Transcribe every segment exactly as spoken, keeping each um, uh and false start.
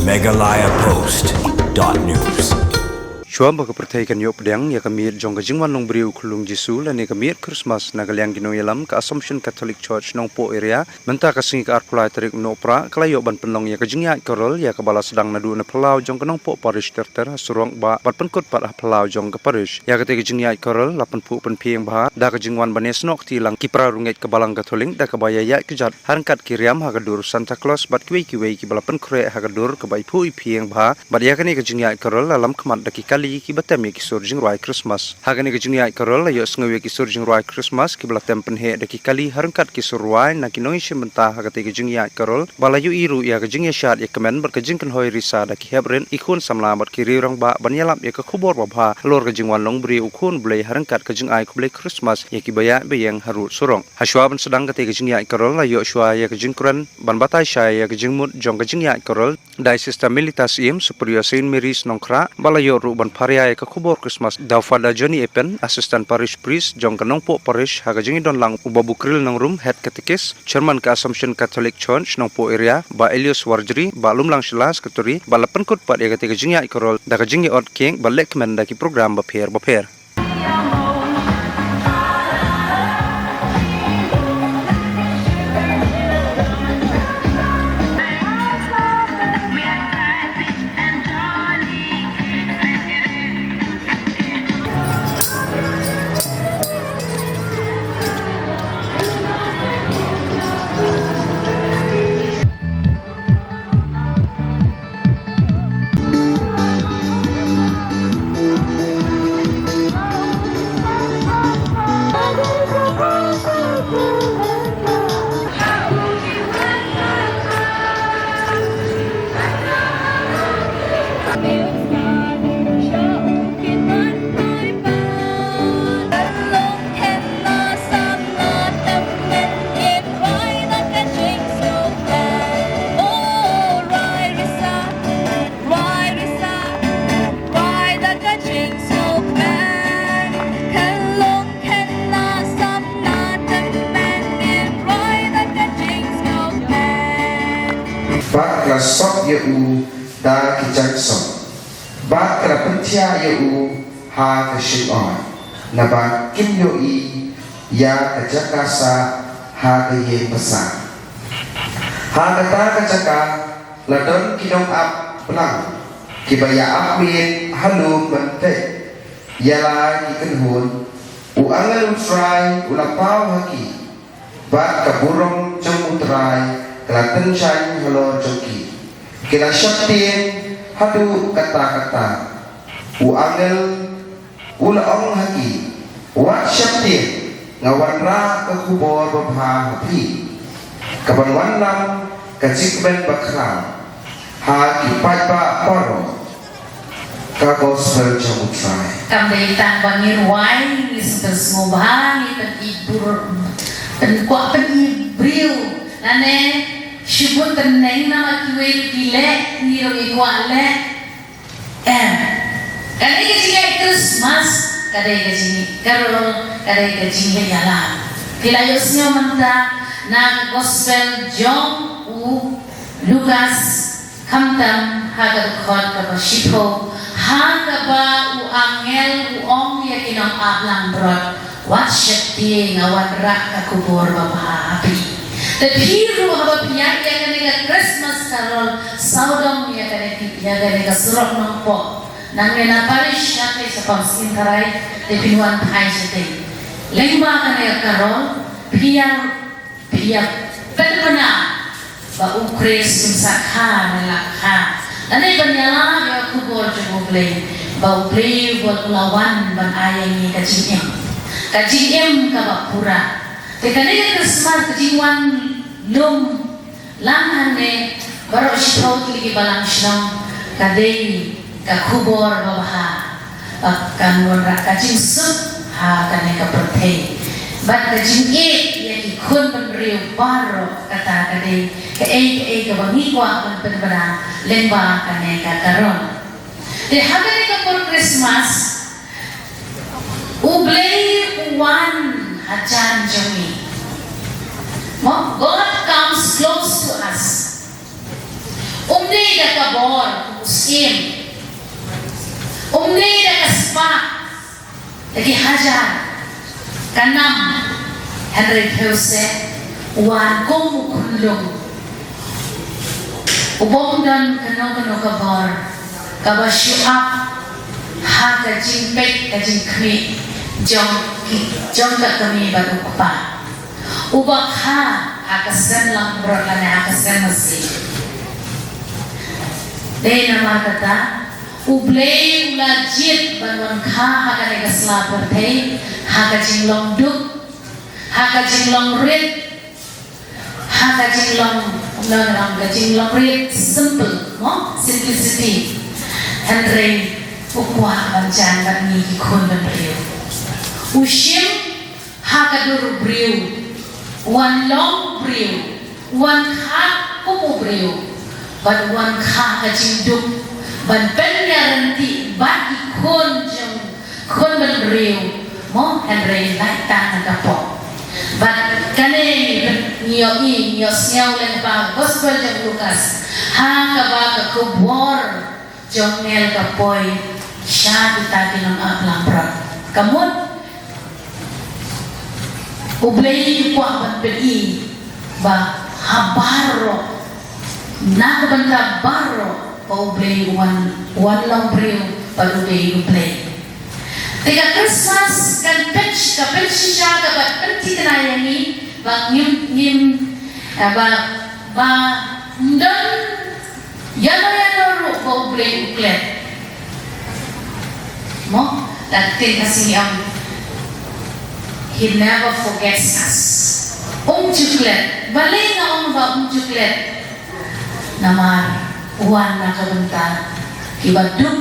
Meghalaya Post dot news. Shuwa ba ka pyrthei kan ïoh pdiang ïa ka miet jong ka jingwan long briew u khyllung Jisu lane ka miet Christmas na ka liang ki nongïalam ka Assumption Catholic Church Nongpoh Area, mynta ka sngi ka arphew lai tarik u Nohprah ka la ïoh ban pynlong ïa ka jingïaid carol ïa kaba la sdang naduh na phyllaw jong ka Nongpoh Parish ter ter ha surok bah bad pynkut pat ha phyllaw jong ka parish. Ïa katei ka jingïaid carol la pynphuh pynphieng bha da ka jingwan ban ïasnoh kti lang ki para rungeit ka Balang Catholic da kaba ïa ïaid kjat ha ryngkat ki riam ha ka dur Santa Claus bad kiwei kiwei kiba la pynkhreh ha ka dur kaba iphuh iphieng bha. Bad ïa kane ka jingïaid carol la lam khmat da ki kali kiba tem ïa ki sur jingrwai Christmas. Ha kane ka jingïaid carol la ïohsngew ïa ki sur jingrwai Christmas kiba la tem pynheh da ki kali ha ryngkat ki sur rwai na ki nongïashim bynta ha katei ka jingïaid carol, ba la ïohi ruh ïa ka jingïashad ïakmen bad ka jingkynhoi risa da ki heprit, ki khun samla bad ki riew rangbah ban ïalap ïa ka khubor babha halor ka jingwan long briew u Khun Blei ha ryngkat ka jingai khublei Christmas ïa kiba ïaid ba ïeng harud surok. Hashwa ban sdang katei ka jingïaid carol la ïoh shuwa ïa ka jingkren ban batai shai ïa ka jingmut jong ka jingïaid carol da i Sister Melita Syiem, Superior Saint Mary's Nongkhrah, ba la ïoh ruh ban pharia ïa ka khubor Christmas da u Father Johnny Epen, Assistant Parish Priest jong ka Nongpoh Parish, ha ka jingïadon lang u Bah Bukril Nongrum, Head Catechist, Chairman ka Assumption Catholic Church Nongpoh Area, Bah Elios Warjri, Bah Lumlang Shylla, Secretary, bad la pynkut pat ïa katei ka jingïaid carol da ka jingïaot cake bad lehkmen da ki program bapher bapher. Bad ka la sop ïa u da ki jaiñ sop, bad ka la pynthiah ïa u ha ka shyngoid, naba kim ïohi ïa ka jaka sah ha ka ïing basa. Ha kata ka jaka la don ki nongap blang kiba ïa ap miet ha lum ban peit ïa la ki kynhun. U angel U Trai u la paw ha ki, bad ka burom jong U Trai ka la tynshaiñ halor jong ki. Ki la sheptieng haduh katta katta. U angel u la ong ha ki, wat sheptieng, nga wanrah ka khubor babha ha phi, kaban wanlam ka jingkmen bakhraw ha ki paidbah baroh. Ka gospel jong U Trai. Kam dei tang ba ngi rwai, ngi sngewbha, ngi pyni bor, pynkwah pyni briew, lane shu bun tneng namar kiwei ki leh, ngi ruh ngi kwah leh. Em. Ka dei ka jingïaid Christmas, ka dei ka jingïaid carol, ka dei ka jingïaid ïalam. Phi la ïohsngew mynta na ka gospel jong u Lukas, khamtam ha ka dkhot kaba shiphew, ha kaba u angel u ong ïa ki nongap langbrot, wat sheptieng, nga wanrah ka khubor babha ha phi. Te phi ruh haba phi ïaid ïa kane ka Christmas carol, sawdong ïa kane, ïa kane ka surok Nongpoh. Nangne na parish shatei shaphang Syiemtharai, te phin wan phai shatei. Lyngba kane ka carol, phi ïa Phi ïa pynbna ba U Khrist un sa kha ne la kha. Lane ban ïalap ïa ka khubor jong U Blei, ba U Blei u la wan ban ai ïa ngi ka jingim, ka jingim kaba pura. Te kane ka Christmas, ka jingwan lum lang hangne baroh shiphew tylli ki balang shnong, ka dei ka khubor babha, ba kan wanrah ka jingsuk ha kane ka pyrthei. Bad ka jingïeit ïa ki khun bynriew baroh, kata ka dei kaei kaei kaba ngi kwah ban pynbna lyngba kane ka carol. Te ha kane ka por Christmas, U Blei u wan hajan jong ngi. Mo, God comes close to us. Um dei ka bor, u syiem. Um dei da ka spah, da ki hajar, ka nam, hynrei pyrshah, u wan kum u khunlung. U bym don kano kano ka bor, kaba shu ap, ha ka jingpeit, ka jingkhmih, jong ki, jong ka kmie bad u kpa. Uba kha, ha ka seng langbrot lane ha ka seng masi. Dei namar kata, U Blei u la jied ban wan kha ha kane ka sla pyrthei, ha ka jinglong duk, ha ka jinglong rit, ha ka jinglong, long, long, ka jinglong rit simple, mo? Simplicity. Hynrei u kwah ban jan bad ngi ki khun bynriew. U shim ha ka dur u briew, wan long briew, wan kha kum u briew, bad wan kha ka jingduk, ban pynïaryntih bad ki khun jong, khun bynriew, mo, hynrei lait tang na ka pop. Bad kane ngi ïohi, ngi ïohsngew lem ha ka gospel jong u Lukas, ha kaba ka khubor jong angel ka poi sha kita ki nongap langbrot. Ka mut U Blei u kwah ban pyni ba ha baroh, na ka bynta baroh, ba U Blei u wan, u wan long briew, bad u dei U Blei. Te ka Christmas kan pynsh-, ka pynshisha, kaba pynthikna ïa ngi ba ngim, ngim, eh, ba, ba ym don ïano ïano ruh ba U Blei u klet. Mo, da ka ktien Khasi ong, He never forgets us. Um ju klet. Balei nga ong ba um ju klet? Namar u wan na ka bynta kiba duk,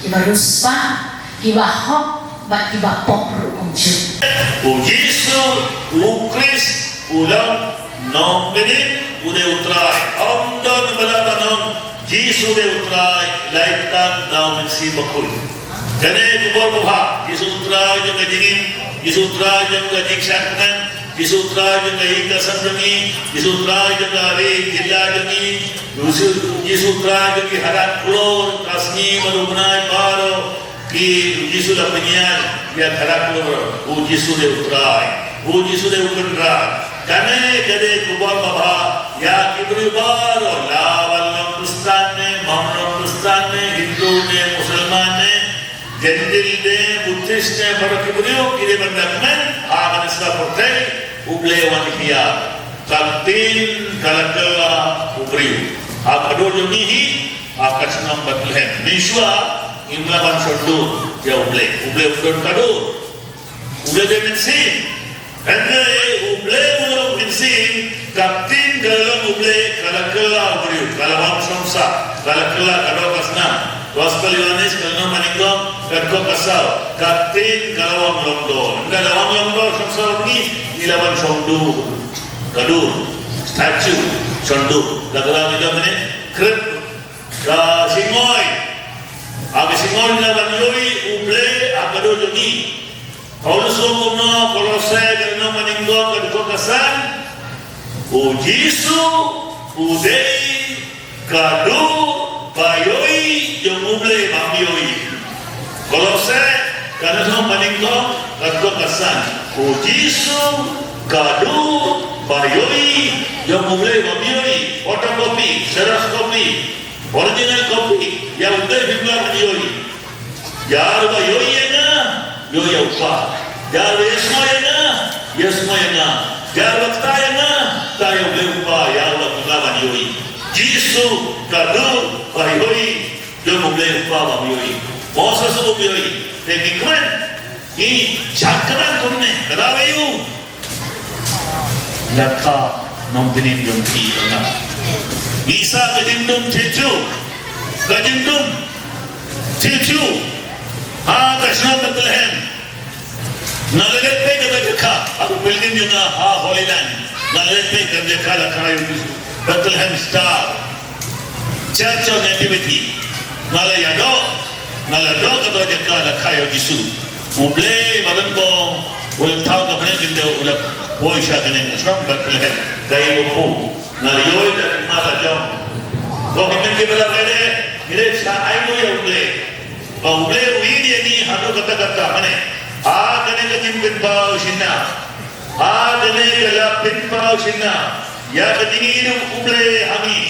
kiba riewspah, kiba hok, bad kiba pop ruh kumjuh. U Jisu, u Khrist, u long Nongpynim, u dei u Trai. Ym don ba lah ban ong Jisu u dei u Trai, lait tang da u Mynsiem Bakhuid. Kane ka khubor babha, Jisu u Trai jong ka jingim, Jisu u Trai jong ka jingshad kmen, Jisu u Trai jong ka ïing ka sem jong ngi, Jisu u Trai jong ka ri jylla jong ngi, Jisu, Jisu u Trai jong ki khadar klur, ka sngi bad u bnai baroh, ki Jisu la pynïaid ïa ka khadar klur, u Jisu u dei u Trai, u Jisu u dei u Kynrad. Kane ka dei ka khubor babha ïa ki briew baroh, la wan long Khristan ne, ym long Khristan ne, Hindu ne, Musalman ne, Jentil ne, Buddhist ne, baroh ki briew ki dei ban da kmen ha kane ka sla pyrthei, U Blei u wan hiar. Ka ktien ka la kylla u briew. Ha ka dur jong ngi hi, ha ka shnong Bethlehem. Mynshuwa ngim lah ban shon dur ïa U Blei. U Blei u don ka dur. U Blei u dei mynsiem. Hynrei U Blei u long mynsiem, ka ktien ka la long U Blei, ka la kylla u briew, ka la wan shong sah, ka la kylla, ka dok ka snam. Gospel Ïoannis ka lynnong ba nyngkong, ka dkhot ka saw. Ka ktien ka la wan long dor. Ynda la wan long dor shong sah ngi, ngi lah ban shon dur. Ka dur. Statue. Shon dur. La ka la ngi dang ne. Krep. Ka shingoi. Ha ka shingoi ngi lah ban ïohi U Blei ha ka dur jong ngi. Paulus u ong kumno, Kolose ka lynnong ba nyngkong ka dkhot ka san. U Jisu u dei ka dur ba ïohi jong U Blei bym ïohi. Kolose ka lynnong ba nyngkong ka dkhot ka san. U Jisu ka dur ba ïohi jong U Blei bym ïohi. Photocopy, xerox copy, original copy ïa U Blei phim lah ban ïohi. Ïa uba ïohi ïa nga, ïohi ïa U Kpa. Ïa uba ïasngew ïa nga, ïasngew ïa nga. Ïa uba ktah ïa nga, ktah ïa U Blei U Kpa, ïa uba nga ban ïohi. Jisu ka dur ba ïohi jong U Blei U Kpa bym ïohi. Moses um ïohi. Te ngi kmen, ngi shah kmen kumne, ka daw aïu? Lada ka nongpynim jong phi u nga. Ngi sah ka jingdum tissue. Ka jingdum tissue. Ha ka shnong Bethlehem. Nga la leit peit ka jaka. Ha ka building jong nga ha Holy Land. Nga la leit peit ka jaka la kha ïa u Bethlehem Star. Church of Nativity. Nga la ïadoh, nga la doh kato ka jaka la kha ïa u Jisu. U Blei ba don bor, u la thaw ka bneng, u la poi sha kane ka shnong Bethlehem. Ka ïoh u, nga la ïohi da ki mata jong nga. Ko ki men ki bala kane, ngi dei sa ai mo ïa U Blei. Ba U Blei u ïeit ïa ngi haduh katta katta mane. Ha kane ka jingpynpaw shynna. Ha kane ka la pynpaw shynna ïa ka jingïeit U Blei ha ngi.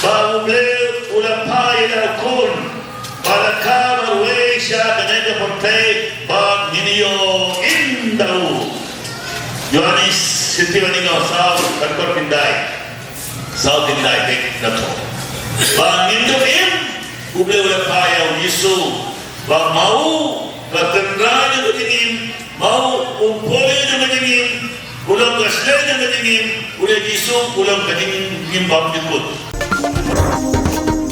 Ba U Blei u la phah ïa la u khun ba la kha marwei sha kane ka pyrthei ba ngin ïoh im da u. Ïoannis, siti wani ngau saw, kan kor pindai. Saw pindai, bek na to. Ba ngin ïoh im, U Blei u la phah ïa u Jisu. Ba ma u, ka tynrai jong ka jingim, ma u, u pule jong ka jingim, u long ka shlei jong ka jingim, u dei Jisu, u long ka jingim bymjukut.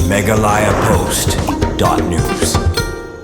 Meghalaya Post dot news.